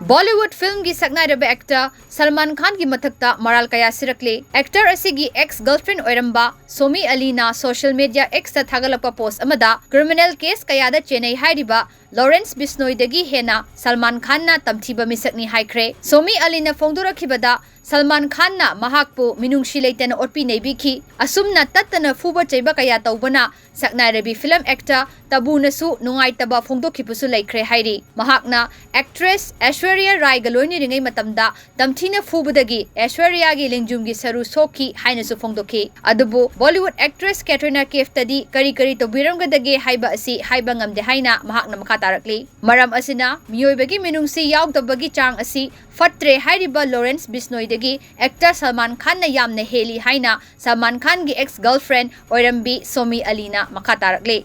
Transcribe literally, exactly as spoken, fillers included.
Bollywood film ꯒꯤ ꯁꯛꯅꯥꯏꯔꯕ actor Salman ꯈꯥꯟꯒꯤ ꯃꯊꯛꯇ ꯃꯔꯥꯜ ꯀꯌꯥ ꯁꯤꯔꯛꯂꯦ꯫ Actor ꯑꯁꯤꯒꯤ ex girlfriend ꯑꯣꯏꯔꯝꯕ ꯁꯣꯃꯤ ꯑꯂꯤꯅ social media X ꯇ ꯊꯥꯒꯠꯂꯛꯄ post ꯑꯃꯗ criminal case ꯀꯌꯥꯗ ꯆꯦꯟꯅꯩ ꯍꯥꯏꯔꯤꯕ ꯂꯣꯔꯦꯟꯁ ꯕꯤꯁꯅꯣꯏꯗꯒꯤ ꯍꯦꯟꯅ ꯁꯜꯃꯥꯟ ꯈꯥꯟꯅ ꯇꯝꯊꯤꯕ ꯃꯤꯁꯛꯅꯤ ꯍꯥꯏꯈ꯭ꯔꯦ꯫ ꯁꯣꯃꯤ ꯑꯂꯤꯅ ꯐꯣꯡꯗꯣꯔꯛꯈꯤꯕꯗ ꯁꯜꯃꯥꯟ ꯈꯥꯟꯅ ꯃꯍꯥꯛꯄꯨ ꯃꯤꯅꯨꯡꯁꯤ ꯂꯩꯇꯅ ꯑꯣꯠꯄꯤ ꯅꯩꯕꯤꯈꯤ꯫ ꯑꯁꯨꯝꯅ ꯇꯠꯇꯅ ꯐꯨꯕ ꯆꯩꯕ ꯀꯌꯥ ꯇꯧꯕꯅ ꯁꯛꯅꯥꯏꯔꯕꯤ film actor ꯇꯕꯨꯅꯁꯨ ꯅꯨꯡꯉꯥꯏꯇꯕ ꯐꯣꯡꯗꯣꯛꯈꯤꯕꯁꯨ ꯂꯩꯈ꯭ꯔꯦ ꯍꯥꯏꯔꯤ꯫ ꯃꯍꯥꯛꯅ actress ꯑꯦꯁ꯭ꯋꯔꯤꯌꯥ ꯔꯥꯏꯒ ꯂꯣꯏꯅꯔꯤꯉꯩ ꯃꯇꯝꯗ ꯇꯝꯊꯤꯅ ꯐꯨꯕꯗꯒꯤ ꯑꯦꯁ꯭ꯋꯔꯤꯌꯥꯒꯤ ꯂꯦꯡꯖꯨꯝꯒꯤ ꯁꯔꯨ ꯁꯣꯛꯈꯤ ꯍꯥꯏꯅꯁꯨ ꯐꯣꯡꯗꯣꯛꯈꯤ꯫ ꯑꯗꯨꯕꯨ Bollywood actress ꯀꯦꯇ꯭ꯔꯤꯅꯥ ꯀꯦꯐꯇꯗꯤ ꯀꯔꯤ ꯀꯔꯤ ꯇꯧꯕꯤꯔꯝꯒꯗꯒꯦ ꯍꯥꯏꯕ ꯑꯁꯤ ꯍꯥꯏꯕ ꯉꯝꯗꯦ ꯍꯥꯏꯅ ꯃꯍꯥꯛꯅ ꯃꯈꯥ ꯇꯥꯔꯛꯂꯤ꯫ ꯃꯔꯝ ꯑꯁꯤꯅ ꯃꯤꯑꯣꯏꯕꯒꯤ ꯃꯤꯅꯨꯡꯁꯤ ꯌꯥꯎꯗꯕꯒꯤ ꯆꯥꯡ ꯑꯁꯤ ꯐꯠꯇ꯭ꯔꯦ ꯍꯥꯏꯔꯤꯕ ꯂꯣꯔꯦꯟꯁ ꯕꯤꯁꯅꯣꯏꯗꯒꯤ actor ꯁꯜꯃꯥꯟ ꯈꯥꯟꯅ ꯌꯥꯝꯅ ꯍꯦꯜꯂꯤ ꯍꯥꯏꯅ ꯁꯜꯃꯥꯟ ꯈꯥꯟꯒꯤ ex girlfriend ꯑꯣꯏꯔꯝꯕꯤ ꯁꯣꯃꯤ ꯑꯂꯤꯅ ꯃꯈꯥ ꯇꯥꯔꯛꯂꯤ꯫